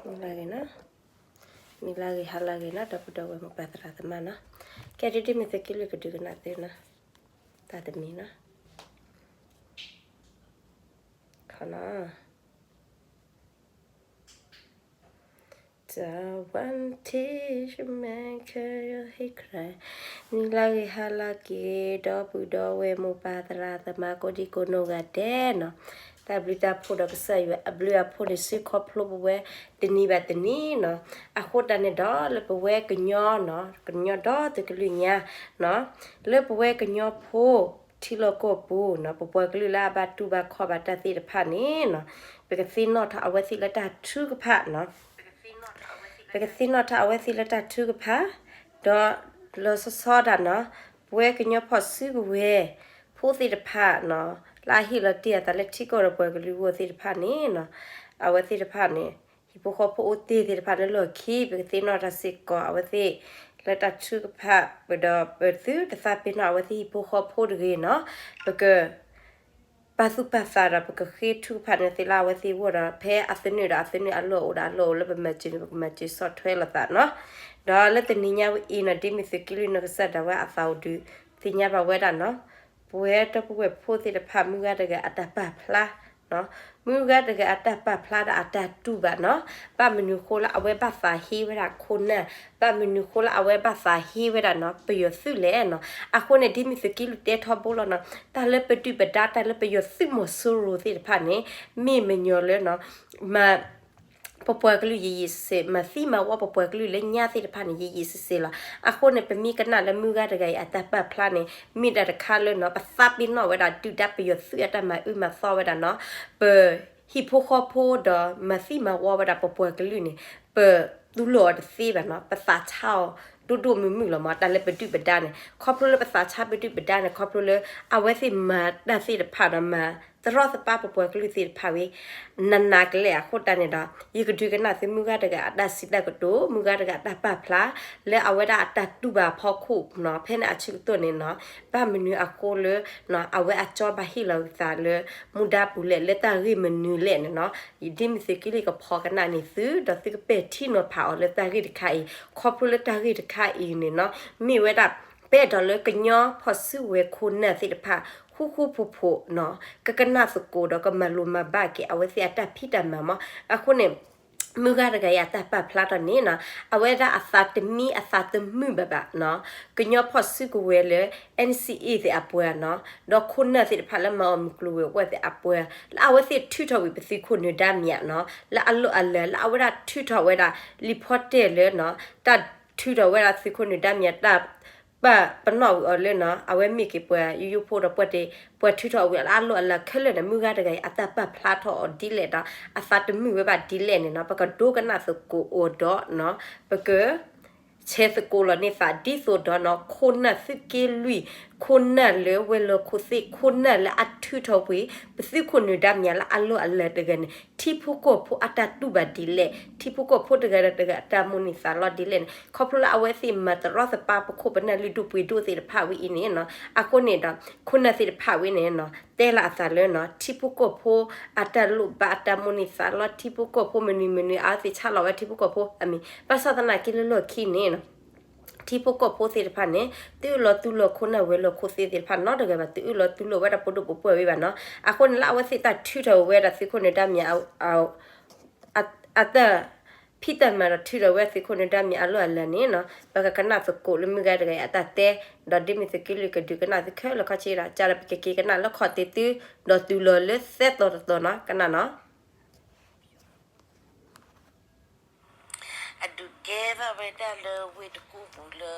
မံလၢဂ့ၤနီၤ, မံလၢဂ့ၤဟါလၢဂ့ၤနီၤ ဒီပုၢ်ဒီဝဲၢ်မိၢ်ပၢ်သရၣ်သမါနီၤ, ကဲဒ်မ့ၢ်သုးက့လွံၢ်ကဒုးကနၣ်သုနီၤ, တၢ်တမံၤနီၤ, ခီနီၤ မံလၢဂ့ၤဟါလၢဂ့ၤ ဒီပုၢ်ဒီဝဲၢ်မိၢ်ပၢ်သရၣ်သမါကိးဒံကိးနီၢ်ဂၤဒဲးနီၤ, တၢ်ဘျုးတၢ်ဖှိၣ်ဒီးကစၢ်ယွၤအဘျုးအဖှိၣ်န့ၣ် စ့ၢ်ခီဖျိပဝဲတနံၤဘၣ်တနံၤနီၤ, အဃိတၢ်န့ၣ်ဒီးလၢပဝဲကညီနီၤ ကညီဒီတကလုာ်ညါနီၤ, လၢပဝဲကညီဖိ ထံလီၢ်ကီၢ်ပူၤနီၤ ပပှၤကလုာ်လၢအဘၣ်တူၢ်ဘၣ်ခီၣ်ဘၣ်တၢ်သ့ၣ်တဖၣ်န့ၣ်နီၤ, ပကသ့ၣ်နီၣ်ထီၣ်အဝဲသ့ၣ်လၢတၢ်ထုကဖၣ်နီၤ, ပကသ့ၣ်နီၣ်ထီၣ်အဝဲသ့ၣ်လၢတၢ်ထုကဖၣ်, ဒီးလီၤဆီဆီဒၣ်နီၤ, ပဝဲကညီဖီၣ်စုကဝဲၤ ဖိသ့ၣ်တဖၣ်နီၤ, လၢအဟ့ၣ်လီၤတ့ၢ်အသးလၢထံကီၢ်ဒီးပှၤကလုာ်ဂီၢ်သ့ၣ်တဖၣ်န့ၣ်နီၤ, အဝဲသ့ၣ်တဖၣ်န့ၣ် ဟံၣ်ဖိဃီဖိအိၣ်တ့ၢ်သ့ၣ်တဖၣ်လၢလီၢ်ခံ ပကသ့ၣ်နီၣ်တၢ်စ့ၢ်ကီးအဝဲသ့ၣ် လၢတၢ်ထုကဖၣ် ပဒီးပသုတသးပ့ၤနီၣ်အဝဲသ့ၣ်ဟံၣ်ဖိဃီဖိတဂ့ၤနီၤ, ပက ပာ်သူၣ်ပာ်သးဒီး ပကဃ့ထုကဖၣ်န့ၢ်သ့ၣ်လၢအဝဲသ့ၣ်အဂီၢ်ဒီး ဖဲအသနၢၣ်ဒီးအသနၢၣ် အလီၢ်အိၣ်ဒီးအလီၢ်အိၣ် လၢပမၤစၢၤန့ၣ် ပကမၤစၢၤဆီၣ်ထွဲလိာ်သးနီၤ, ဒီးလၢတနံၤညါဝဲအံၤနီၤ ဒ်မ့ၢ်သုးက့လွံၢ်နီၢ်ကစၢ်ဒၣ်ဝဲအသးအိၣ်ဒုးသ့ၣ်ညါဘၣ်ဝဲဒၣ်နီၤ, ပဝဲဒီပုၢ်ဝဲၢ်ဖိသ့ၣ်တဖၣ် မုၢ်ဂၤတဂၤအတၢ်ပာ်ဖျါ မုၢ်ဂၤတဂၤအတၢ်ပာ်ဖျါဒီးအတၢ်တူၢ်ဘၣ်နီၤ, ဘၣ်မနုၤဃိလၢအဝဲဘၣ်သးဟ့ဝဲဒၣ်ခိၣ်နၢ်, ဘၣ်မနုၤဃိလၢအဝဲဘၣ်သးဟ့ဝဲဒၣ်နီၤ ပယီၤသုးလဲၣ်နီၤ, အဃိန့ၣ် ဒ်မ့ၢ်သုးက့လွံၢ်တဲထီဘိလီၤနီၤ, တၢ်လၢပဒုၣ်ပဒါ တၢ်လၢပယီၤသုးမီၤစိရိၤသ့ၣ်တဖၣ်န့ၣ် မ့ၢ်မညီလၢနီၤ မၤ ပပှၤကလုာ်ယံာ်ယံာ်စဲးစဲး မၤသံမၤဝီပပှၤကလုာ်လၢညါသ့ၣ်တဖၣ်န့ၣ် ယံာ်ယံာ်စဲးစဲးလီၤ. အဃိန့ၣ် ပမ့ၢ်ကနၣ်လၢမုၢ်ဂၤတဂၤအံၤအတၢ်ပာ်ဖျါန့ၣ် မ့ၢ်ဒၣ်တခါလၢနီၤ ပသးပ့ၤနီၣ်ဝဲဒၣ်ဒုၣ်ဒါပယီၤသုးအတၢ်မၤအၢမၤသီဝဲဒၣ်နီၤ ပဟံၣ်ဖိဃီဖိဒီးမၤသံမၤဝီဝဲဒၣ်ပပှၤကလုာ်န့ၣ် ပတူၢ်လိာ်အီၤတသ့ဘၣ်နီၤ ပသးဆါအီၤဒိၣ်ဒိၣ်မုၢ်မုၢ်လီၤမး တၢ်လၢပဒုၣ်ပဒါန့ၣ် ခီဖျိလၢပသးဆါပဒုၣ်ပဒါန့ၣ် ခီဖျိလၢ အဝဲသ့ၣ်မၤတၢ်သ့ၣ်တဖၣ်ဒီးမၤ တရီတပါပပှၤကလုာ်သ့ၣ်တဖၣ်ဝဲ နးနးကလဲာ်အဃိတၢ်န့ၣ်ဒီး ယကဒုးကနၣ်သုမုၢ်ဂၤတဂၤအတၢ်စံးတၢ်ကတိၤ မုၢ်ဂၤတဂၤအတၢ်ပာ်ဖျါ လၢအဝဲဒၣ်အတၢ်တူၢ်ဘၣ်ဖီခိၣ်နီၤ ဖဲန့ၣ်အဆၢကတီၢ်န့ၣ်နီၤ ဘၣ်မနုၤအဃိလၢ အဝဲအကၠီဘၣ်ဟ့ၣ်လီၤအသးလၢ မူဒါပူၤလဲၣ် လၢတၢ်ဂ့ၢ်မနုၤလဲၣ်န့ၣ်နီၤ ယဒ်မ့ၢ်သုးက့လွံၢ်ကဖီကနၣ်န့ၢ်သု ဒီးသုကပဲာ်ထံနီၤဖးအီၤလၢတၢ်ဂ့ၢ်တခါအံၤ ခီဖျိလၢတၢ်ဂ့ၢ်တခါအံၤန့ၣ်နီၤ မ့ၢ်ဝဲဒၣ် ပအဲၣ်ဒိးလၢကညီဖီၣ်စုကဝဲၤခိၣ်နၢ်သ့ၣ်တဖၣ် ဃူဃူဖိးဖိးနီၤ ကကနၣ်သကိးဒီးကမၤလိၤမၤဘၣ်က့ၤ အဝဲသ့ၣ်အတၢ်ဖံးတၢ်မၤမး အဃိန့ၣ် မုၢ်ဂၤတဂၤအံၤအတၢ်ပာ်ဖျါထီၣ်န့ၣ်နီၤ အဝဲဒၣ်အသးတမံအသးတမုာ်ဘၣ်ဘၣ်နီၤ ကညီဖီၣ်စုကဝဲၤလၢ NCA သ့ၣ်အပှၤနီၤ ဒီးခိၣ်နၢ်သ့ၣ်တဖၣ်လၢမၤအီၣ်မုၢ်ကျိၤဝဲၤကွာ်သ့ၣ်အပှၤ လၢအဝဲသ့ၣ်ထုးထီၣ်ဝံၤပသုးခိၣ်နၢၤဒါမံၤနီၤ လၢအလီၢ်အလၤ လၢအဝဲဒၣ်ထုးထီၣ်ဝဲဒၣ် လံာ်ဖီတဲၢ်လၢနီၤ တၢ်ထုးထီၣ်ဝဲဒၣ်သုးခိၣ်နၢၤဒါမံၤ တၢ် ပာ်ပနီၣ်ဝံၤအီၤလၢနီၤ အဝဲမ့ၢ်က့ၤပှၤယိယိဖိဒီးပှၤတ့ၢ် ပှၤထုးထီၣ်ဝံၤအီၤလၢအလီၢ်အလၤခဲလၢာ်န့ၣ် မုၢ်ဂၤတဂၤအံၤ အတၢ်ပာ်ဖျါထီၣ်အီၤဒ်လဲၣ်ဒီး အသးတမုာ်ဝဲဘၣ်ဒ်လဲၣ်န့ၣ်နီၤ ပကဒိကနၣ်သကိးအီၤဒီးနီၤ ပက ဆဲးသကိးလီၤန့ၢ်သး ဒ်သိးဒီးနီၤ ခိၣ်နၢ်သုးက့လွံၢ် ခိၣ်နၢ်လၢဝဲၤလီၢ်ခိၣ်သ့ၣ် ခိၣ်နၢ်လၢအထုးထီၣ်ဝံၤ ပသုးခိၣ်နၢၤဒါမံၤလၢအလီၢ်အလၤတဂၤန့ၣ် ထံဖိကီၢ်ဖိအတၢ်တူၢ်ဘၣ်ဒ်လဲၣ် ထံဖိကီၢ်ဖိတဂၤဒီးတဂၤအတၢ်မိၣ်န့ၢ်သးလီဒ်လဲၣ်န့ၣ် ခီဖျိလၢအဝဲသ့ၣ်မၤတရီတပါပခိၣ်ပနၢ်လုၢ်ဒိၣ်ပှ့ၤဒိၣ်သ့ၣ်တဖၣ်ဝဲအံၤန့ၣ်နီၤ အဃိန့ၣ်ဒီး ခိၣ်နၢ်သ့ၣ်တဖၣ်ဝဲန့ၣ်နီၤ တဲလီၤအသးလၢနီၤ ထံဖိကီၢ်ဖိအတၢ်လိၣ်ဘၣ်အတၢ်မိၣ်န့ၢ်သးလီ ထံဖိကီၢ်ဖိမနုၤမနုၤ အဝဲသ့ၣ်ဆါလီၤဝဲထံဖိကီၢ်ဖိအမံၤ ဘၣ်ဆၣ်သနာ်က့လၢလီၢ်ခံန့ၣ်နီၤ ထံဖိကီၢ်ဖိသ့ၣ်တဖၣ်န့ၣ် တအၢၣ်လီၤတူၢ်လိာ်ခိၣ်နၢ်ဝဲၤလီၢ်ခိၣ်သ့ၣ်သ့ၣ်တဖၣ်နီတဂၤဘၣ် တအၢၣ်လီၤတူၢ်လိာ်ဝဲဒၣ်ပဒိၣ်ပပှၢ်ဝဲဘၣ်နီၤ အဃိန့ၣ်လၢအဝဲသ့ၣ်တၢ်ထုးထီၣ်ဝဲဒၣ်သုးခိၣ်နၢၤဒါမံၤ အတၢ်ဖံးတၢ်မၤဒီးထုးထီၣ်ဝဲသုးခိၣ်နၢၤဒါမံၤအလီၢ်အလၤန့ၣ်နီၤ ပကကနၣ်သကိးလၢမုၢ်ဂၤတဂၤအံၤအတၢ်တဲ ဒီးဒ်မ့ၢ်သုးက့လွံၢ်ကဒုးကနၣ်သုခဲလၢာ်ခီဆ့ဒီး ကဒီးပကက့ၤကနၣ်လၢခီၣ်သ့ၣ်သု ဒီးတူၢ်လိာ်လၢသၢသီတသီနီၤ ကနၣ်နီၤ အဒုးကဲထီၣ်ဝဲဒၣ်လၢဝ့ၢ်တကူၣ်ပူၤလၢ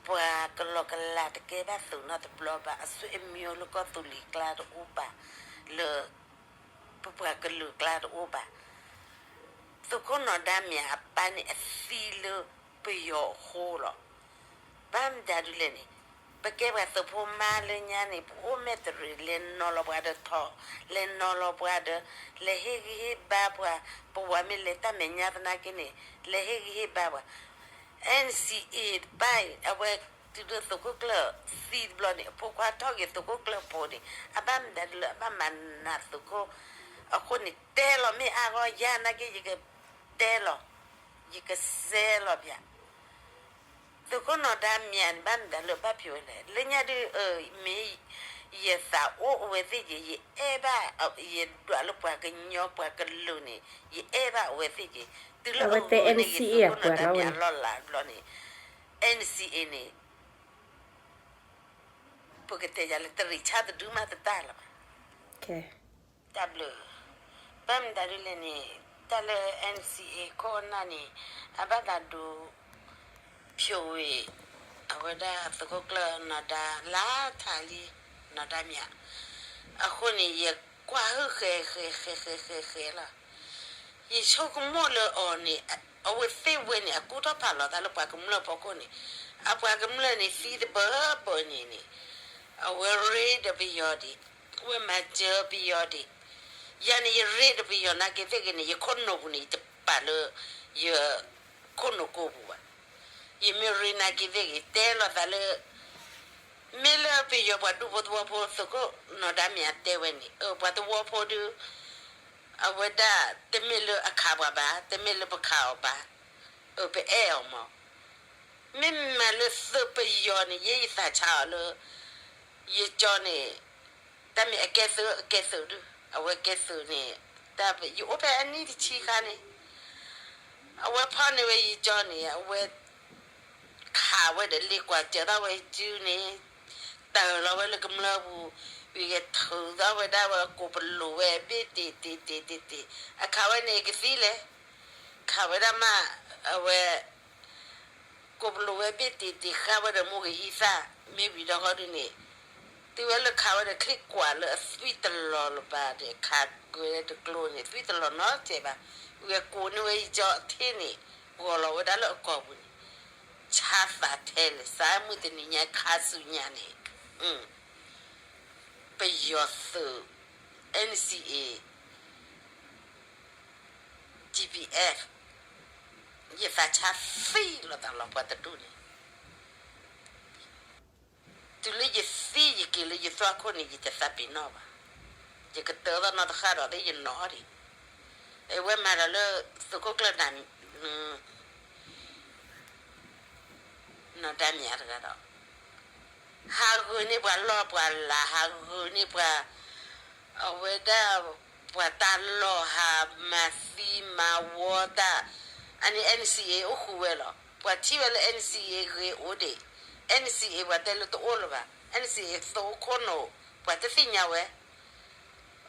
ပှၤကလီကလးတကဲဘၣ်သုးနီတဘျီဘၣ် အဆွေအမျိုးလၢကီၢ်သူလ့ၤကျါတအိၣ်ဘၣ် လၢ ပပှၤကလုာ်ကျါတအိၣ်ဘၣ် သုးခိၣ်နၢၤဒါမံၤအပၢ်န့ၣ်အသံလၢပယီၤအဃိလီၤ. ဘၣ်မတၤဒ်လဲၣ်န့ၣ် ပကဲပှၤသုးဖိမါလၢညါန့ၣ် ပအိၣ်မဲာ်တရံး လဲၤနီၤလီၤပှၤဒီးထီၣ် လဲၤနီၤလီၤပှၤဒီး လဲၤဟ့ၣ်ဂံၢ်ဟ့ၣ်ဘါပှၤ ပဝဲမ့ၢ်လဲၤတၢ်မဲာ်ညါသနာ်က့န့ၣ် လဲၤဟ့ၣ်ဂံၢ်ဟ့ၣ်ဘါပှၤ NCA တပၢ်အံၤ အဝဲတုၤလၢသုးခိၣ်ကျၢၢ်သံတဘျီန့ၣ် အဖိခွါထီၣ်က့ၤသုးခိၣ်ကျၢၢ်ဖိန့ၣ် အဘၣ်မတၤဒ်လဲၣ် အဘၣ်မၤနးသုးခိၣ် အဃိန့ၣ် တဲလီၤမ့ၢ်အါဂီၢ်ယၤနာ်က့ ယကတဲလီၤ, ယကစဲလီၤပျး သုးခိၣ်နီၢ်ဒါမံၤန့ၣ် ဘၣ်မတၤလၢဘၣ်ဖျိးဝဲလဲၣ်. လၢညါဒုး မ့ၢ်ယသးအိၣ်အဝဲသ့ၣ်က့ၤ ယအဲၣ်ဘၣ်, ယဒွးလၢပှၤကညီပှၤကလုာ်န့ၣ် ယအဲၣ်ဘၣ်အဝဲသ့ၣ်က့ၤ. တုၤလၢအဂုာ်န့ၣ် ယသုးခိၣ်နီၢ်ဒါမံၤအလီၢ်လၤဘျီန့ၣ် NCA န့ၣ် ပကတဲယၤလၢတရံးဆၣ်တဒုမးတတၢ်လၢၤဘၣ်. တၢ်ဘျုး, ဘၣ်မတၤဒ်လဲၣ်န့ၣ် တၢ်လၢ NCA ခိၣ်နၢ်န့ၣ် အဘၣ်သးဒိ ဖျိးဝဲ အဝဲဒၣ်သုးခိၣ်ကျၢၢ်နီၢ်ဒါလါထးလံ နီၢ်ဒါမံၤ. အဃိန့ၣ် ယကွၢ်ဟုၣ်ဃဲဃဲဃဲဃဲဃဲဃဲလီၤ. ယဆိကမိၣ်လၢအီၤန့ၣ် အဝဲသ့ၣ်ဝဲန့ၣ် အကူၣ်ထီၣ်ဖးလီၤသးလၢပှၤကမျၢၢ်ဖီခိၣ်န့ၣ် အပှၤကမျၢၢ်န့ၣ် သံတဘၢဘၢန့ၣ်န့ၣ် အဝဲရ့ဒီးပယီၤဒံး, အဝဲမၤစၢၤပယီၤဒံး, ယၤန့ၣ်ယရ့ဒီးပယီၤနာ်က့သ့ၣ်ဂ့ၤန့ၣ် ယခိၣ်နူာ်ပူၤန့ၣ် ယတပာ်လၢယခိၣ်နူာ်ကိးပူၤဘၣ်. ယမ့ၢ်ရ့နာ်က့သ့ၣ်ဂ့ၤ တဲလီၤသးလၢ မ့ၢ်လၢပယီၤပှၤဒူဖိသဝီဖိ သုးခိၣ်နီၢ်ဒါမံၤအတဲဝဲန့ၣ် အပှၤသဝီဖိဒုး အဝဲဒၣ်တမ့ၢ်လၢအခးပှၤဘၣ်, တမ့ၢ်လၢပခးအီၤဘၣ်, အပအဲၣ်အီၤမး. မ့ၢ်မၤလၢသုးပယီၤန့ၣ် ယဲယသးဆါအီၤလၢ ယကၠီန့ၣ် တၢ်မ့ၢ်အကဲသုး အကဲသုးဒုး အဝဲကဲသုးန့ၣ် တၢ်ယအိၣ်ဖဲအနံၣ်တဆံခါန့ၣ် အဝဲဖီၣ်န့ၢ်ဝဲယကၠီန့ၣ် အဝဲ ခးဝဲဒီးလ့ကွၢ်စၢၤထီၣ်ဝဲစုန့ၣ် တၢၢ်လီၤဝဲလၢကမျၢၢ်ပူၤ ဝံၤဂဲၤထုးထီၣ်ဝဲဒၣ်ဝဲကိးပလိာ်ဝဲဘ့ၣ်တ့ၢ်တ့ၢ်တ့ၢ်တ့ၢ်တ့ၢ် အခးဝဲန့ၣ်ကသံလဲၣ် ခးဝဲဒၣ်မး အဝဲ ကိးပလိာ်ဝဲဘ့ၣ်တ့ၢ်တ့ၢ်ဃာ်ဝဲဒီးမိၢ်ဂ့ၤအံသၣ် မ့ၢ်ဝံၤဒီးဃီဒုးန့ၣ် တုၤဝဲလၢခးဝဲဒီးချံကွၢ်လၢအသွံၣ်တလီၤလၢၤဘၣ်ဒီး ခးကွံာ်ဝဲတကျိၤန့ၣ် သွံၣ်တလီၤနီတစဲးဘၣ် ဝံၤဂဲၤကိးန့ၢ်ဝဲယကၠီအထ့န့ၣ် ဂီၤလီၤဝဲဒၣ်လၢအကိာ်ပူၤန့ၣ် ဆါသးထဲလဲၣ် စးမုၢ်တနံၤညါခါဆူညါန့ၣ် ပယီၤသုး NCA GPF ယသးဆါသံလီၤသးလီၤပှၤတဒူၣ်န့ၣ် တုၤလၢယသံယက့ၤလၢယသွၣ်ခိၣ်န့ၣ် ယတသးပ့ၤနီၣ်ဘၣ်. ယကတၢၢ်သီၣ်နီၢ်တဃၣ်ဒီးသ့ၣ်ယနီၣ်ဒံး အဝဲမၤဒီးလၢသုးခိၣ်ကျၢၢ်နၤ နီၢ်ဒါမံၤတဂၤဒီး ဟးဂုာ်န့ၢ်ပှၤလီၢ်ပှၤလၤ ဟးဂုာ်န့ၢ်ပှၤ အဝဲဒၣ် ပှၤတၢ်လီၢ်ဟးမၤသံမၤဝီတၢ် အန့ၣ် NCA အိၣ်ဃုာ်ဝဲလီၤ. ပှၤထံၣ်ဝဲလၢ NCA ဂ့ၤအိၣ်ဒံး NCA ပှၤတဲလၢတအိၣ်လၢၤဘၣ် NCA သိခိၣ်နူာ် ပှၤတသ့ၣ်ညါဝဲ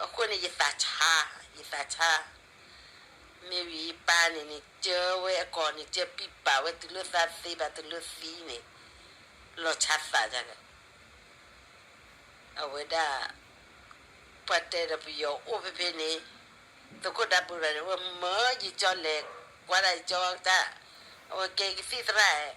အဃိန့ၣ် ယသးဆါ ယသးဆါ မ့ၢ်ဝံၤယပၢ်န့ၣ်န့ၣ် ကၢဝဲအကိာ်န့ၣ် ကၢပံာ်ပာ်ဝဲတုၤလၢသးသ့ဘၣ်တုၤလၢသံန့ၣ် လီၤဆါသးဒ်လဲၣ် အဝဲဒၣ် ပှၤတဲဒီးပယီၤအိၣ်ဖဲဖဲန့ၣ် သုးခိၣ်ဒါပူၤရၤန့ၣ် အဝဲမၢယကၠီလဲၤ ကွၢ်ဒၣ်ယကၠီတၢ် အဝဲကဲကသံၣ်သရၣ်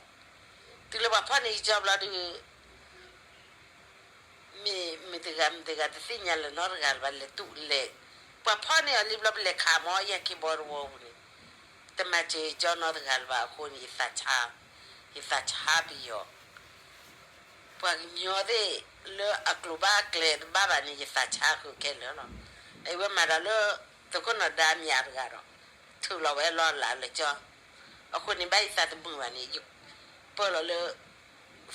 တုၤလၢပှၤဖီၣ်န့ၢ်ယကၠီဘျီဒုး မ့ၢ်မတၤတဂၤမတၤတဂၤတသ့ၣ်ညါလၢၤနီတဂၤလၢၤဘၣ် လဲၤတူၢ်လဲၤ ပှၤဖီၣ်န့ၢ်အီၤလံဘျီ ပလဲၤခးမီၤယၤခ့ဘီတဝီပူၤန့ၣ် တမၤစၢၤယကၠီနီတဂၤလၢၤဘၣ်အဃိန့ၣ် ယသးဆါ ယသးဆါပယီၤ ပှၤကညီသ့ၣ်လၢအကျိၤဘၣ်အကျဲတဘၣ်ဘၣ်န့ၣ် ယသးဆါဃုာ်ခဲလၢာ်လီၤ. အဝဲမၤဒီးလၢ သုးခိၣ်နီၢ်ဒါမံၤတဂၤဒီး ထုးလီၤဝဲလီၤလးလၢကၠီ အဃိန့ၣ် ဘၣ်ယသးတမုာ်ဘၣ်န့ၣ် ယပၢၢ်လီၤလၢ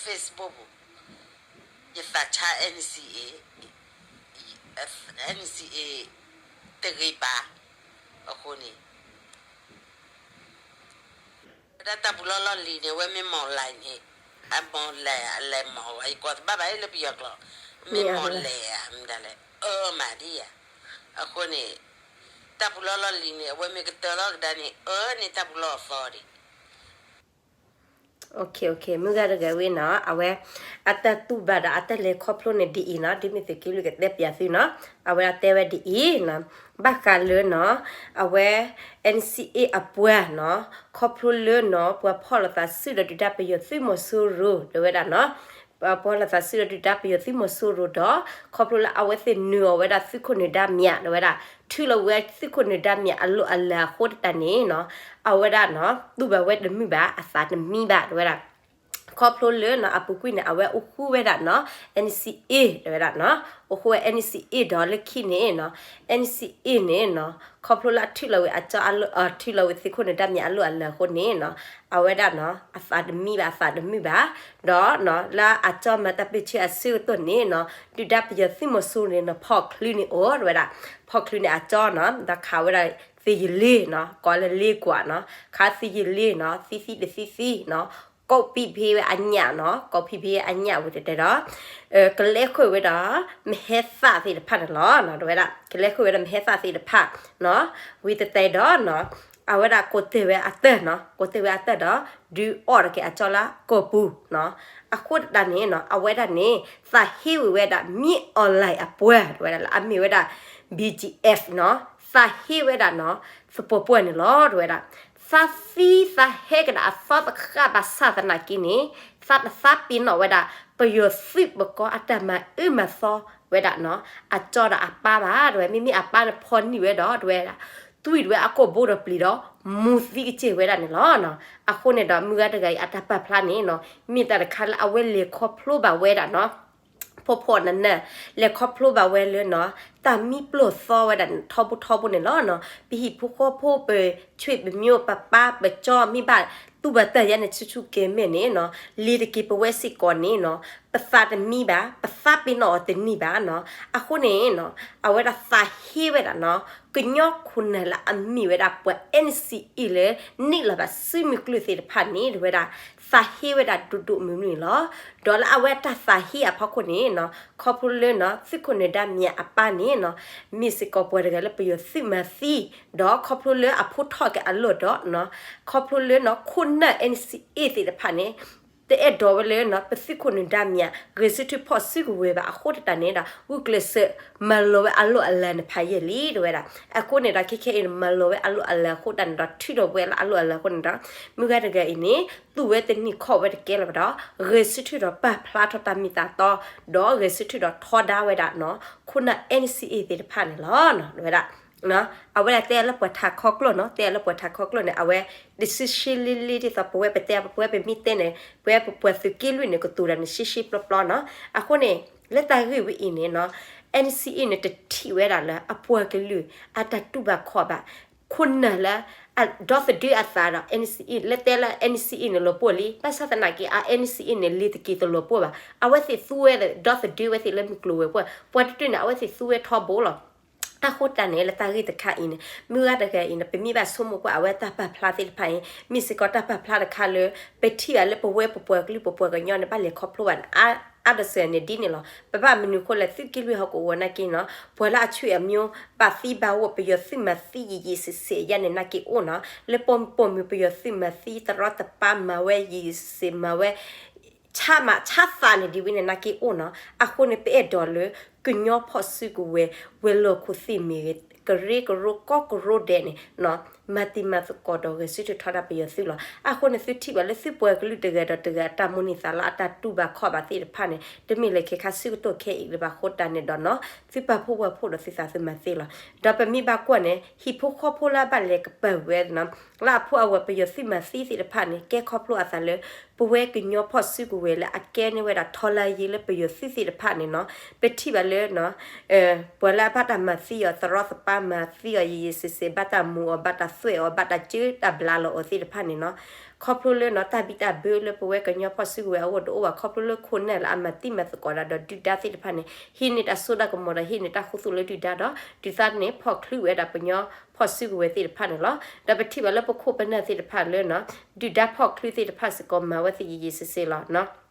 Facebook ပူၤ ယသးဆါ NCA NCA တဂ့ၤဘၣ် အဃိန့ၣ် ဝဲဒၣ်တၢ်ပူၤလီၢ်လီၢ်လံၤန့ၣ် အဝဲမ့ၢ်မီၢ်လဲၣ်န့ၣ် အမီၢ်လဲၣ်အလဲၤမီၢ်ဝဲ ယကွၢ်တဘၣ်ဘၣ်လၢပယီၤကျိာ် မ့ၢ်မီၢ်လဲၣ်ဧါ မတၤလဲၣ် အၢမးဒ်ဧါ အဃိန့ၣ် တၢ်ပူၤလီၢ်လီၢ်လံၤန့ၣ် အဝဲမ့ၢ်ကတၢၢ်ထီၣ်ကဒါန့ၣ် အၢန့ၣ်တၢ်ပူၤလီၢ်အသီဒံး မုၢ်ဂၤတဂၤဝဲနီၤ အဝဲ အတၢ်တူၢ်ဘၣ်ဒီးအတၢ်လဲၤခီဖျိန့ၣ်ဒ်အံၤနီၤ ဒ်မ့ၢ်သုးက့လွံၢ်ကတဲပၠးသုနီၤ အဝဲဒၣ်တဲဝဲဒ်အံၤနီၤ ဘၣ်ဃးလၢနီၤ အဝဲ NCA အပှၤနီၤ ခီဖျိလၢနီၤ ပှၤဖီၣ်လိာ်သးစုဒီးဒုၣ်ဒါပယီၤသုးမီၤစိရိၤ တဲဝဲဒၣ်နီၤ ပှၤဖီၣ်လိာ်သးစုဒီးဒုၣ်ဒါပယီၤသုးမီၤစိရိၤဒီး ခီဖျိလၢအဝဲသ့ၣ်နုာ်အီၤဝဲဒၣ်သုးခိၣ်နၢၤဒါမံၤ တဲဝဲဒၣ် ထုးလီၤဝဲသုးခိၣ်နၢၤဒါမံၤအလီၢ်အလၤအဃိသတးန့ၣ်နီၤ အဝဲဒၣ်နီၤ တူၢ်ဘၣ်ဝဲတမုာ်ဘၣ် အသးတမံဘၣ် တဲဝဲဒၣ် ခီဖျိလၢနီၤ အပူၤကွံာ်န့ၣ် အဝဲအိၣ်ဃူဝဲဒၣ်နီၤ NCA တဲဝဲဒၣ်နီၤ, အိၣ်ဃူဝဲ NCA ဒီးလၢခံန့ၣ်နီၤ NCA န့ၣ်နီၤ ခီဖျိလၢအထုးလီၤဝံၤအကၠီအလီၢ် အထုးလီၤဝံၤသုးခိၣ်နၢၤဒါမံၤအလီၢ်အလၢာ်အဃိန့ၣ်နီၤ အဝဲဒၣ်နီၤ အသးတမံဘၣ် အသးတမုာ်ဘၣ်, ဒီးနီၤ လၢအကၠီမၤတၢ်ပၢၢ်ဆၢအဆၢကတီၢ်န့ၣ်နီၤ ဒုၣ်ဒါပယီၤသုးမီၤစိရိၤန့ၣ်နီၤ ဖီၣ်ချုးန့ၢ်အိၣ် တဲဝဲဒၣ်, ဖီၣ်ချုးန့ၢ်အကၠီနီၤ ဒီးခးဝဲဒၣ်သုးယလ့နီၤ ကိးလၢလ့ကွၢ်နီၤ ခးသုးယလ့နီၤ သံသံတသံသံနီၤ ကိးဖံးဖံးဝဲအညၣ်နီၤ ကိးဖံးဖံးအညၣ်ဝံၤတဲဒီး ကလဲဃုာ်ဝဲဒီး မဟဲသၣ်သ့ၣ်တဖၣ်န့ၣ်လီၤ တဲဝဲဒၣ် ကလဲဃုာ်ဝဲဒီးမဟဲသၣ်သ့ၣ်တဖၣ်နီၤ ဝံၤတတဲဒီးနီၤ အဝဲဒၣ်ကိးတဲာ်ဝဲအတၢၢ်နီၤ ကိးတဲာ်ဝဲအတၢၢ်ဒီး ဒုးအီၣ်တက့ၢ်အကၠီလၢကိာ်ပူၤနီၤ အဃိတးန့ၣ်နီၤ အဝဲဒၣ်န့ၣ် သးဟ့ဝံၤဝဲဒၣ် မင်းအောင်လှိုင် အပှၤ တဲဝဲဒၣ်လၢအမ့ၢ်ဝဲဒၣ် BGF နီၤ သးဟ့ဝဲဒၣ်နီၤ သပှၢ်ပှၢ်န့ၣ်လီၤ တဲဝဲဒၣ်, သးသံသးဟဲကဒီးအသီတဃၣ်ဘၣ်ဆၣ်သနာ်က့န့ၣ် သးတသးပ့ၤနီၣ်ဝဲဒၣ် ပယီၤသုးပကီၢ်အတၢ်မၤအၢမၤသီဝဲဒၣ်နီၤ အကၠီဒီးအပၢ်ဘၣ် တဲဝဲ မ့မ့ၢ်အပၢ်န့ၣ်ဖီၣ်န့ၢ်ဝဲဒီး တဲဝဲဒၣ် သွံၣ်ဒဝဲအကိာ်ဘိဒီးပျံၤဒီး မူသံကစ့ၢ်ဝဲဒၣ်န့ၣ်လီၤ. အဃိန့ၣ်ဒီး မုၢ်ဂၤတဂၤအံၤအတၢ်ပာ်ဖျါန့ၣ်နီၤ မ့ၢ်တၢ်တခါလၢအဝဲလဲၤခီဖျိဘၣ်ဝဲဒၣ်နီၤ ဖီဖီနၢ်နၢ် လဲၤခီဖျိဘၣ်ဝဲလၢနီၤ တၢ်မံပျီၢ်သီဝဲဒၣ်ထီဘိထီဘိန့ၣ်လီၤနီၤ. ပဟံၣ်ဖိဃီဖိ ပဆွေပမျိုး ပပၢ်ပကၠီ မ့ၢ်ဘၣ်တူၢ်ဘၣ်တၢ်ယါန့ၣ် ဆူၣ်ဆူၣ်ကဲၤမဲာ်န့ၣ်နီၤ လ့ၤတက့ၤပဝဲစ့ၢ်ကီးန့ၣ်နီၤ ပသးတမံဘၣ် ပသးပ့ၤနီၣ်အီၤတန့ၢ်ဘၣ်နီၤ. အဃိန့ၣ်နီၤ အဝဲဒၣ်သးဟ့ဝဲဒၣ်နီၤ ကညီခိၣ်နၢ်လၢအမ့ၢ်ဝဲဒၣ်ပှၤ NCA လၢ န့ၢ်လီၤဘၣ်စုမုၢ်ကျုၢ်သ့ၣ်တဖၣ်န့ၣ် တဲဝဲဒၣ် သးဟ့ဝဲဒၣ်ဒိၣ်ဒိၣ်မုၢ်မုၢ်န့ၣ်လီၤ. ဒီးလၢအဝဲတၢ်သးဟ့အဖီခိၣ်န့ၣ်နီၤ ခီဖျိလၢနီၤ သုးခိၣ်နၢၤဒါမံၤအပၢ်န့ၣ်နီၤ မ့ၢ်စ့ၢ်ကီးပှၤတဂၤလၢပယီၤသုးမၤသံ ဒီးခီဖျိလၢအဖိထီၣ်က့ၤအလီၢ်ဒီးနီၤ ခီဖျိလၢနီၤ ခိၣ်နၢ် NCA သ့ၣ်တဖၣ်န့ၣ် တအဲၣ်ဒိးဝဲလၢနီၤ ပသုးခိၣ်နၢၤဒါမံၤ ဂဲၤဆၢထၢၣ်ဖီၣ်စုကဝဲၤဘၣ်အဃိတးန့ၣ်ဒီး ဂုာ်ကျဲးစၢးမၤလီၤဝဲအလီၢ်အလၤန့ၣ်ဖးယံာ်လံ တဲဝဲဒၣ်. အဃိန့ၣ်ဒီး ခဲခဲအံၤန့ၣ် မၤလီၤဝဲအလီၢ်အလၤအဃိတးန့ၣ်ဒီး ထုးထီၣ်ဝဲလၢအလီၢ်အလၤအဃိန့ၣ်ဒီး မုၢ်ဂၤတဂၤအံၤန့ၣ် သူၣ်ဝဲတန့ၢ်ခီၣ်ဝဲတကဲလၢၤဘၣ်ဒီး ဂဲၤဆၢထၢၣ်ဒီးပာ်ဖျါထီၣ်တၢ်မ့ၢ်တၢ်တီ ဒီးဂဲၤဆၢထၢၣ်ဒီးထီဒါဝဲဒၣ်နီၤ ခိၣ်နၢ် NCA သ့ၣ်တဖၣ်န့ၣ်လီၤ တဲဝဲဒၣ်. အဝဲဒၣ်တဲလၢပှၤထးခီကျိၣ်နီၤ တဲလၢပှၤထးခီကျိၣ်န့ၣ် အဝဲ တဆှံဆှံလံလံဒ်သိးပဝဲပတဲ ပဝဲပမ့ၢ်တဲန့ၣ် ပဝဲပပှၤသုးက့လွံၢ်န့ၣ် ကတိၤတၢ်န့ၣ်ဆှံဆှံပျီပျီနီၤ. အဃိန့ၣ် လၢတၢ်ဂ့ၢ်ဝဲအံၤန့ၣ်နီၤ NCA န့ၣ် တထံၣ်ဝဲဒၣ်လၢအပှၤကလုာ်အတၢ်တူၢ်ဘၣ်ခီၣ်ဘၣ် ခိၣ်နၢ်လၢ ဒီသဒၢအသးဒီး NCA လၢတဲလၢ NCA န့ၣ် လီၤပှီၢ်လံ ဘၣ်ဆၣ်သနာ်က့ အ NCA န့ၣ် လ့ၤတက့ၤတလီၤပှီၢ်ဘၣ်. အဝဲသ့ၣ်သူဝဲဒီသဒၢဝဲသ့ၣ်လၢမုၢ်ကျိၤဝဲၤကွာ် ပှၤတတုၤန့ၣ် အဝဲသ့ၣ်သူဝဲထီဘိလီၤ. အဃိတၢ်န့ၣ် လၢတၢ်ဂ့ၢ်တခါအံၤန့ၣ် မုၢ်ဂၤတဂၤအံၤန့ၣ် ပမ့ၢ်ဘၣ်ဆိကမိၣ်ကွၢ် အဝဲတၢ်ပာ်ဖျါသ့ၣ်တဖၣ်အံၤ မ့ၢ်စ့ၢ်ကီးတၢ်ပာ်ဖျါတခါလၢ ပထံၣ်ဘၣ်လၢပဝဲပပှၤကလုာ်ပပှၤကညီန့ၣ် ဘၣ်လဲၤခီဖျိဘၣ်န့ၣ် အါဒၢးစၢၤန့ၣ်ဒ်န့ၣ်လီၤ. ပဘၣ်မနုၤအဃိလဲၣ် သုးက့လွံၢ်ဟီၣ်ကဝီၤနာ်က့နီၤ ပှၤလၢအဆွေအမျိုး ဘၣ်သံဘၣ်ဝီၣ် ပယီၤသုးမၤသံယံာ်ယံာ်စ့ၢ်စ့ၢ်ယါန့ၣ် နာ်က့အိၣ်နီၤ လၢပိာ်မုၣ်ပိာ်မုၣ် ပယီၤသုးမၤသံတရီတပါ မၤဝဲယံာ်ယံာ်စ့ၢ်စ့ၢ် မၤဝဲ ဆါမးဆါသးန့ၣ်ဒ်ဝဲန့ၣ် နာ်က့အိၣ်နီၤ. အဃိန့ၣ် ပအဲၣ်ဒိးလၢ ကညီဖီၣ်စုကဝဲၤ ဝဲၤလီၢ်ခိၣ်သ့ၣ်မ့ၢ်ဂ့ၤ ကရၢကရိကိးကရိဒဲးန့ၣ် မၤတံၤမၤသကိးဒီးဂဲၤဆၢထၢၣ်ထီဒါပယီၤသုးလီၤ. အဃိန့ၣ် သုထံၣ်ဘၣ်လၢသုပှၤကလုာ်တဂၤဒီးတဂၤအတၢ်မိၣ်န့ၢ်သးလီ အတၢ်တူၢ်ဘၣ်ခီၣ်ဘၣ်သ့ၣ်တဖၣ်န့ၣ် တမ့ၢ်လၢခဲခါဆၢကတီၢ်ခဲအံၤလၢၤဘၣ်အဃိတၢ်န့ၣ်ဒီးနီၤ သုပာ်ဖှိၣ်ဝဲဖှိၣ်ဒီးသုသးသုမၤသ့လီၤ. ဒီးပမ့ၢ်ဘၣ်ကွၢ်န့ၣ် ဟံၣ်ဖိဃီဖိလၢအဘၣ်လဲၤကပၤဝဲနီၤ လၢအဖိအဝဲၢ်ပယီၤသုးမၤသံသ့ၣ်တဖၣ်န့ၣ် ကဲခီဖျိအသးလၢ ပဝဲကညီဖီၣ်စုကဝဲၤလၢအကဲန့ၢ်ဝဲဒၣ်ထီလါယ့လၢပယီၤသုးသ့ၣ်တဖၣ်န့ၣ်နီၤ ပထံၣ်ဘၣ်လၢ ပှၤလၢအဘၣ်တၢ်မၤသံအီၤ တရီတပါမၤသံအီၤ ယံာ်ယံာ်စ့ၢ်စ့ၢ် ဘၣ်တၢ်မူၤအီၤ ဘၣ်တၢ်သွဲၣ်အီၤ ဘၣ်တၢ်ကၢတၢ်ဘျါလီၤအီၤသ့ၣ်တဖၣ်န့ၣ်နီၤ ခီဖျိလၢနီၤ တၢ်ဘံၣ်တၢ်ဘၢလၢပဝဲကညီဖီၣ်စုကဝဲၤအဂီၢ်တအိၣ်ဘၣ် ခီဖျိလၢခိၣ်နၢ်လၢအမၤတံၤမၤသကိးတၢ်ဒီးဒုၣ်ဒါသ့ၣ်တဖၣ်န့ၣ် ဟံးန့ၢ်တၢ်စိတၢ်ကမီၤဒီးဟံးန့ၢ်တၢ်ခူသူၣ်လၢဒုၣ်ဒါဒီး ဒုၣ်ဒါန့ၣ် ဖီၣ်ချုးဝဲဒၣ်ပညီဖီၣ်စုကဝဲၤသ့ၣ်တဖၣ်န့ၣ်လီၤ. ဒီးပထံၣ်ဘၣ်လၢပခိၣ်ပနၢ်သ့ၣ်တဖၣ်လၢနီၤ ဒုၣ်ဒါဖီၣ်ချုးသ့ၣ်တဖၣ်စ့ၢ်ကီးမၤဝဲသ့ၣ်ယံာ်ယံာ်စ့ၢ်စ့ၢ်လီၤ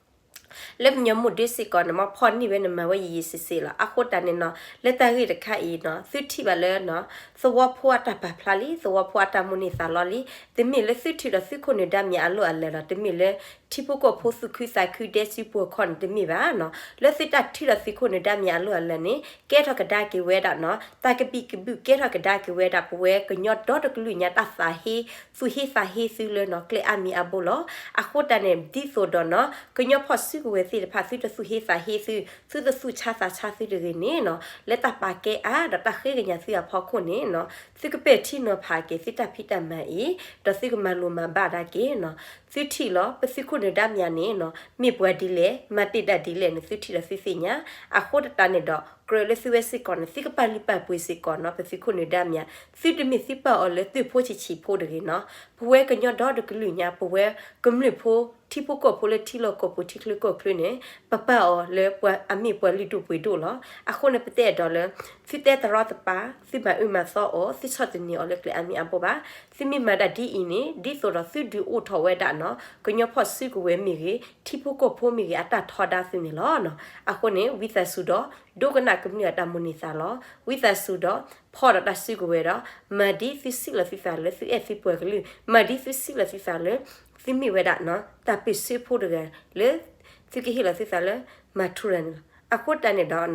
လၢပညီမူဒၢစ့ၢ်ကီးန့ၣ် မ့ၢ်ဖီၣ်န့ၢ်ဝဲန့ၣ် မၤဝဲယံာ်ယံာ်စ့ၢ်စ့ၢ်လီၤ. အဃိတၢ်န့ၣ်နီၤ လၢတၢ်ဂ့ၢ်တခါအံၤနီၤ သုထံၣ်ဘၣ်လၢနီၤ သဝီဖိအတၢ်ပာ်ဖျါလံ သဝီဖိအတၢ်မိၣ်န့ၢ်သးလီလံ တမ့ၢ်လၢသုထံၣ်ဒီးသုးခိၣ်နၢၤဒါမံၤအလီၢ်အလၤလီၤ. တမ့ၢ်လၢ ထံဖိကီၢ်ဖိသူၣ်ခုသးခုဒဲစုပှီၤခီၣ်န့ၣ် တမ့ၢ်ဘၣ်နီၤ. လၢသုတၢ်ထံၣ်ဒီးသုးခိၣ်နၢၤဒါမံၤအလီၢ်အလၤန့ၣ် ကဲထီၣ်ကဒါက့ၤဝဲဒၣ်နီၤ တၢ်ကဘံၣ်ကဘုၣ် ကဲထီၣ်ကဒါက့ၤဝဲဒၣ်ပဝဲကညီဒီတကလုာ်ညါတၢ်သးဟ့ သူၣ်ဟ့သးဟ့သုလၢနီၤ ကျဲအါမံၤအါဘိလီၤ. အဃိတၢ်န့ၣ် ဒ်သိးဒီးနီၤ ကညီဖီၣ်စုကဝဲၤသ့ၣ်တဖၣ် သုတသူၣ်ဟ့သးဟ့သု သုတသူၣ်ဆါသးဆါသုတဂ့ၤန့ၣ်နီၤ လၢတၢ်ပာ်ကဲအါဒီးတၢ်ဃ့ကညးသုအဖီခိၣ်န့ၣ်နီၤ သုကပဲာ်ထံနီၤဖးက့ၤ သုတၢ်ဖံးတၢ်မၤအံၤ ဒီးသုကမၤလိၤမၤဘၣ်ဒၣ်က့ၤနီၤ သုထံၣ်လီၤ ပသုးခိၣ်နၢၤဒါမၠးန့ၣ်နီၤ မ့ၢ်ပှၤဒ်လဲၣ် မၤတ့ၢ်ဒၣ်ဒ်လဲၣ်န့ၣ် သုထံၣ်ဒီးသုသ့ၣ်ညါ. အဃိသတးန့ၣ်ဒီး ကြၢးလၢသုဝဲစ့ၢ်ကီးန့ၣ် သုကပာ်လုၢ်ပာ်ပှ့ၤစ့ၢ်ကီးနီၤ ပသုးခိၣ်နၢၤဒါမၠး, သုတမ့ၢ်သုပာ်အီၤလၢသုးဖိဆံးဆံးဖိတဂ့ၤနီၤ. ပဝဲကညီဒီတကလုာ်ညါ ပဝဲကမျၢၢ်ဖိ ထံဖိကီၢ်ဖိလၢထံလီၢ်ကီၢ်ပူၤ ထံချၢကီၢ်ချၢန့ၣ် ပပာ်အီၤလၢပှၤအမ့ၢ်ပှၤလုၢ်ဒိၣ်ပှ့ၤဒိၣ်လီၤ. အဃိန့ၣ် ပတဲအဲၣ်ဒိးလၢ သုတဲတရီတပါ သုမၤအၢမၤသီအီၤ သုဆီၣ်သနံးအီၤလၢကျဲအါမံၤအါဘိဘၣ်. သုမ့ၢ်မၤဒၣ်ဒ်အံၤန့ၣ် ဒ်သိးဒီးသုဒုးအိၣ်ထီၣ်ဝဲဒၣ်နီၤ ကညီဖီၣ်စုကဝဲၤမ့ၢ်ဂ့ၤ ထံဖိကီၢ်ဖိမ့ၢ်ဂ့ၤ အတၢ်ထီဒါသုန့ၣ်လီၤ. အဃိန့ၣ် ဝံသးစူၤဒီး ဒိကနၣ်ကမျၢၢ်အတၢ်မိၣ်န့ၢ်သးလီၤ. ဝံသးစူၤဒီး ဖီၣ်ဒီးတၢ်စုကဝဲၤဒီး မၤဒ်သုစံးလီၤသုသးလၢ သုအဲၣ်သုပှၤကလုာ်, မၤဒ်သုစံးလီၤသုသးလၢ သုမ့ၢ်ဝဲဒၣ်နီၤ တၢ်ပၢၢ်ဆၢဖိတဂၤလၢ သုကဟ့ၣ်လီၤသုသးလၢ မၤထူရၤန့ၣ်လီၤ. အဃိတၢ်န့ၣ်ဒီး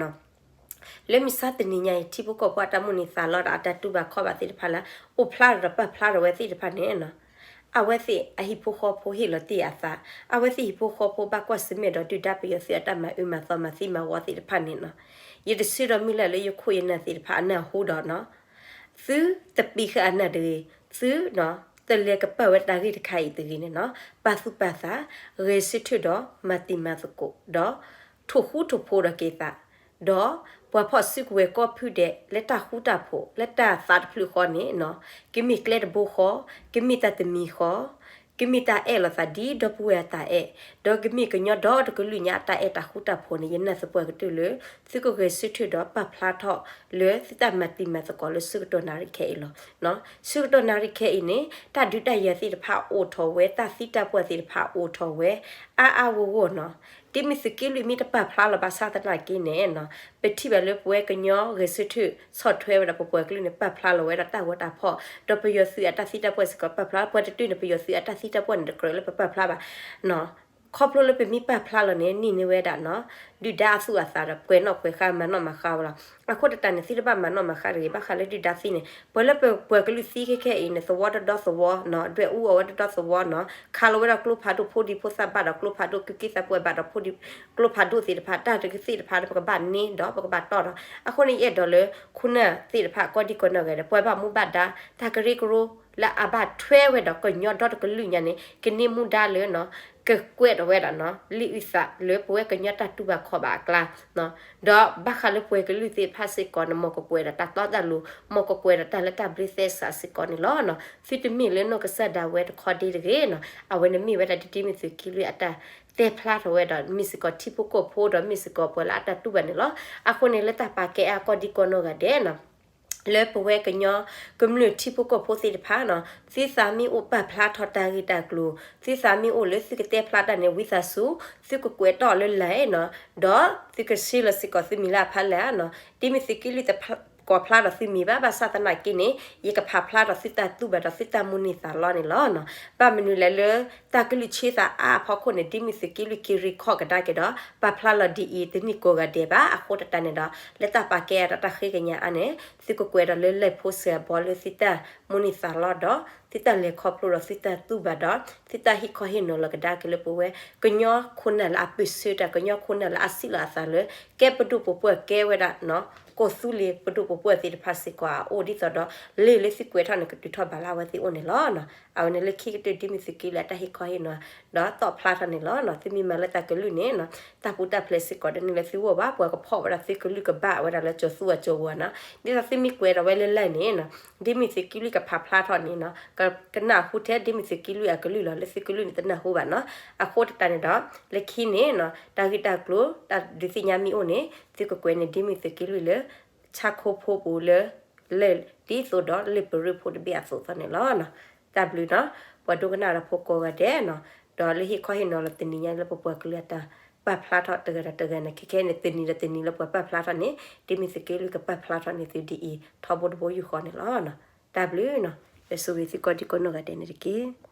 လၢမုၢ်ဆါတနံၤညါအံၤ ထံဖိကီၢ်ဖိအတၢ်မိၣ်န့ၢ်သးလီၤဒီး အတၢ်တူၢ်ဘၣ်ခီဘၣ်သ့ၣ်တဖၣ်လၢ အိၣ်ဖျါထီၣ်ဒီးပာ်ဖျါထီၣ်ဝဲသ့ၣ်တဖၣ်န့ၣ်နီၤ အဝဲသ့ၣ်အဟံၣ်ဖိဃီဖိဟ့ၣ်လီၤတ့ၢ်အသး, အဝဲသ့ၣ်ဟံၣ်ဖိဃီဖိဘၣ်ကွၢ်ဆၢၣ်မဲာ်ဒီးဒုၣ်ဒါပယီၤသုးအတၢ်မၤအၢမၤသီမၤသံမၤဝီသ့ၣ်တဖၣ်န့ၣ်နီၤ. ယတဆၢဒီးမုၢ်လၢ်လၢယခိၣ်ယနၢ်သ့ၣ်တဖၣ်အနၢ်ဟူဒီးနီၤ သုတပံးဃာ်အနၢ်တဂ့ၤ, သုတလဲၤကပာ်ဝဲတၢ်ဂ့ၢ်တခါအံၤတဂ့ၤန့ၣ်နီၤ, ပာ်သူၣ်ပာ်သး, ဂဲၤဆၢထၢၣ်ဒီးမၤတံၤမၤသကိးဒီး ထိၣ်ဃူထိၣ်ဖိးဒီးက့ၤသး, ဒီးပှၤဖီၣ်စုကဝဲၤကိးဖုဒဲး လၢတၢ်ဃူတၢ်ဖိး လၢတၢ်သးတဖျၢၣ်ဃီန့ၣ်နီၤ, ကမ့ၢ်ကျဲတဘိဃီ, ကမ့ၢ်တၢ်တမံၤဃီ, ကမ့ၢ်တၢ်အဲၣ်လိာ်သးဒ်ဒီပုၢ်ဝဲၢ်အတၢ်အဲၣ်, ဒီးကမ့ၢ်ကညီဒီတကလုာ်ညါအတၢ်အဲၣ်တၢ်ဃူတၢ်ဖိးန့ၣ် ယနာ်သပှၢ်ကတၢၢ်လၢ သုကဂဲၤဆၢထၢၣ်ဒီးပာ်ဖျါထီၣ်လၢသုတၢ်မၤတံၤမၤသကိးလၢဆၢကတီၢ်နၣ်ရံၣ်ခဲအံၤလီၤ. ဆၢကတီၢ်နၣ်ရံၣ်ခဲအံၤန့ၣ် တၢ်ဒုးတၢ်ယၤသ့ၣ်တဖၣ်အိၣ်ထီၣ်ဝဲ, တၢ်သံတၢ်ပှၢ်သ့ၣ်တဖၣ်အိၣ်ထီၣ်ဝဲ, အါအါဂီၢ်ဂီၢ်နီၤ. ဒ်မ့ၢ်သုးက့လွံၢ်မ့ၢ်တပာ်ဖျါလီၤဘၣ်ဆၣ်သနာ်က့န့ၣ်နီၤ, ပထံၣ်ဘၣ်လၢပဝဲကညီဂဲၤဆၢထၢၣ်ဆီၣ်ထွဲဝဲဒၣ်ပပှၤကလုာ်န့ၣ် ပာ်ဖျါလီၤဝဲဒၣ်တၢ်ဂီၤတၢ်ဖီၣ်, ဒီးပယီၤသုးအတၢ်သံတၢ်ပှၢ်စ့ၢ်ကီးပာ်ဖျါ, ပှၤတတုၤန့ၣ် ပယီၤသုးအတၢ်သံတၢ်ပှၢ်န့ၣ်တကြၢးလၢပပာ်ဖျါဘၣ် ခီဖျိလၢပမ့ၢ်ပာ်ဖျါလီၤန့ၣ် န့ၢ်န့ၢ်ဝဲဒၣ်နီၤ, ဒုၣ်ဒါအသူၣ်အသးဒီးပှဲၤနီၣ်ပှဲၤဃါမၤနီၣ်မၤဃါဝဲလီၤ. အဃိသတးန့ၣ် သုတဘၣ်မၤနီၣ်မၤဃါတဂ့ၤ, ဘၣ်ဃးလၢဒုၣ်ဒါသံန့ၣ် ပှၤလၢပပှၤကလုာ်သံခဲခဲအံၤန့ၣ် သဝီတဒီသဝီနီၤ, ဒွဲၣ်အူအီၣ်ဝဲတဒီသဝီနီၤ, ခးလီၤဝဲဒၣ်ကျိဖးဒိၣ် ဖိဒံဖိသၣ်ဘၣ်ဒီးကျိဖးဒိၣ်, ကုက့သးပှၢ်ဘၣ်ဒီးဖိဒံ, ကျိဖးဒိၣ်သ့ၣ်တဖၣ်, တၢ်တကသ့ၣ်တဖၣ်ဒီး ပကဘၣ်န့ၢ်ဒီးပကဘၣ်တီၢ်ဒီး, အဃိန့ၣ် ယအဲၣ်ဒိးလၢ ခိၣ်နၢ်သ့ၣ်တဖၣ် ကိးဒံကိးနီၢ်ဂၤဒဲး ပှၤဘၣ်မူဘၣ်ဒါ တၢ်ကရၢကရိလၢအဘၣ်ထွဲဝဲဒီးကညီဒီတကလုာ်ညါန့ၣ် ကန့ၢ်မူဒါလၢ ကကွဲးထီၣ်ဝဲဒၣ်နီၤ လံာ်အုၣ်သးလၢပဝဲကညီတၢ်တူၢ်ဘၣ်ခီၣ်ဘၣ်အကျါ, ဒီးဘၣ်ဃးလၢပှၤကလုာ်သ့ၣ်တဖၣ်စ့ၢ်ကီးန့ၣ် မ်ကကွဲးဒီးတၢ်တီတၢ်လိၤ, မ်ကကွဲးဒီးတၢ်လၢတၢ်ဘျုးသဲစးစ့ၢ်ကီးန့ၣ်လီၤ. သုတမ့ၢ်လၢနီၢ်ကစၢ်ဒၣ်ဝဲတခီဒ့တဂ့ၤနီၤ, အဝဲန့ၣ်မ့ၢ်ဝဲဒၣ်ဒ်ဒ်မ့ၢ်သုးက့လွံၢ်အတၢ်တဲဖျါထီၣ်ဝဲဒီး မ့ၢ်စ့ၢ်ကီးထံဖိကီၢ်ဖိဒီးမ့ၢ်စ့ၢ်ကီးပှၤလၢအတၢ်တူၢ်ဘၣ်န့ၣ်လီၤ. အဃိန့ၣ် လၢတၢ်ပာ်ကဲအါကိးဒံကိးနီၢ်ဂၤဒဲးနီၤ လၢပဝဲကညီကမျၢၢ်ထံဖိကီၢ်ဖိသ့ၣ်တဖၣ်နီၤ, သုသးမ့ၢ်အိၣ်ပာ်ဖျါထီၣ်တၢ်ဂ့ၢ်တၢ်ကျိၤ, သုသးမ့ၢ်အိၣ်လၢသုကတဲဖျါတၢ်န့ၣ် ဝံသးစူၤ, သုကကွဲးတီၢ်လၢ line နီၤ, ဒီးသုက share လီၤစ့ၢ်ကီးသုမံၤလၢအဖီလာ်နီၤ, ဒ်မ့ၢ်သုးက့လွံၢ်တကိးဖျါဒီးသုမံၤဘၣ်, ဘၣ်ဆၣ်သနာ်က့န့ၣ် ယကဖးဖျါထီၣ်သုတၢ်တူၢ်ဘၣ်ဒီးသုတၢ်မိၣ်န့ၢ်သးလီန့ၣ်လီၤ. ဘၣ်မနုၤလဲၣ်လၢ တၢ်ကလုၢ်ဆၢသးအါအဖီခိၣ်န့ၣ် ဒ်မ့ၢ်သုးက့လွံၢ်က့ၤ record ကဒါက့ၤဒီး ပာ်ဖျါလီၤဒ်အံၤ တနံၣ်ကိးဂၤဒဲးဘၣ်. အဃိသတးန့ၣ်ဒီး လၢတၢ်ပာ်ကဲအါဒီးတၢ်ဃ့ကညးအါန့ၣ် သုကကွဲးဒီးလၢ line ဖိစၢၤအဘီလၢသုတၢ်မိၣ်န့ၢ်သးလီဒီး သုတၢ်လဲၤခီဖျိဒီးသုတၢ်တူၢ်ဘၣ်ဒီး သုတၢ်ဟ့ၣ်ခီဟ့ၣ်နီၤလီၤကဒါက့ၤလၢပဝဲ ကညီခိၣ်နၢ်လၢအပၢၢ်ဆၢတၢ်, ကညီခိၣ်နၢ်လၢအစံးလီၤအသးလၢ ကဲပဒိၣ်ပပှၢ်ကဲဝဲဒၣ်နီၤ, ကီၢ်သူလ့ၤပဒိၣ်ပပှၢ်သ့ၣ်တဖၣ်စ့ၢ်ကီးအအိၣ် ဒ်သိးဒီး လံာ်လၢသုကွဲးထီၣ်န့ၣ် ကတုၤထီၣ်ဘၣ်လၢအဝဲသ့ၣ်အိၣ်န့ၣ်လီၤ. အဝဲန့ၣ်လၢခံကတၢၢ် ဒ်မ့ၢ်သုးက့လွံၢ်အတၢ်ဟ့ၣ်ခီဟ့ၣ်နီၤ ဒီးတီၣ်ဖျါထီၣ်န့ၣ်လီၤ. သုမ့ၢ်မၤလၢတၢ်ကလုၢ်န့ၣ် တၢ်ပူၤတၢ်ဖျဲးစ့ၢ်ကီး တန့ၢ်လၢသုဂီၢ်ဘၣ်, ပှၤကဖီၣ်ဝဲဒၣ်သုကလုၢ်ကဘၣ်ဝဲဒၣ်လၢကၠိၤသူအကၠိၤဝါနီၤ. ဒ်သိးသုမ့ၢ်ကွဲးဒီးဝဲလၢ line န့ၣ် ဒ်မ့ၢ်သုးက့လွံၢ်ကဖးဖျါထီၣ်န့ၣ်နီၤ ကနၢ်ဟူထဲ ဒ်မ့ၢ်သုးက့လွံၢ်အကလုၢ်လီၤ, လၢသုးကလုၢ်န့ၣ်တနၢ်ဟူဘၣ်နီၤ. အဃိသတးန့ၣ်ဒီး လၢခံန့ၣ် တၢ်ဂ့ၢ်တၢ်ကျိၤ တၢ်ဒုးသ့ၣ်ညါမ့ၢ်အိၣ်န့ၣ် သုကကွဲးန့ၢ် ဒ်မ့ၢ်သုးက့လွံၢ်လၢ ဆၣ်ခိၣ်ဖိပူၤလၢ လၢ ဒ်သိးဒီးလံာ်ပရၢဖိတဘ့ၣ်အသိးသိးန့ၣ်လီၤ. တၢ်ဘျုးနီၤ ပှၤဒိကနၣ်တၢ်ဖိကိးဂၤဒဲးနီၤ, ဒီးလၢဟ့ၣ်ခီဟ့ၣ်နီၤလီၤတနံၤညါလၢပပှၤကလုာ်အတၢ်ပာ်ဖျါထီၣ်တဂၤဒီးတဂၤန့ၣ် ခဲခဲန့ၣ် တနံၤဒီးတနံၤလၢပှၤပာ်ဖျါထီၣ်န့ၣ် ဒ်မ့ၢ်သုးက့လွံၢ်ကပာ်ဖျါထီၣ်န့ၢ်သုဒ်အံၤ ထီဘိတဘိယူၢ်ဃီန့ၣ်လီၤ. တၢ်ဘျုးနီၤ ယဆိၣ်ဂ့ၤသုကိးဒံကိးနီၢ်ဂၤဒဲးန့ၣ်တက့ၢ်.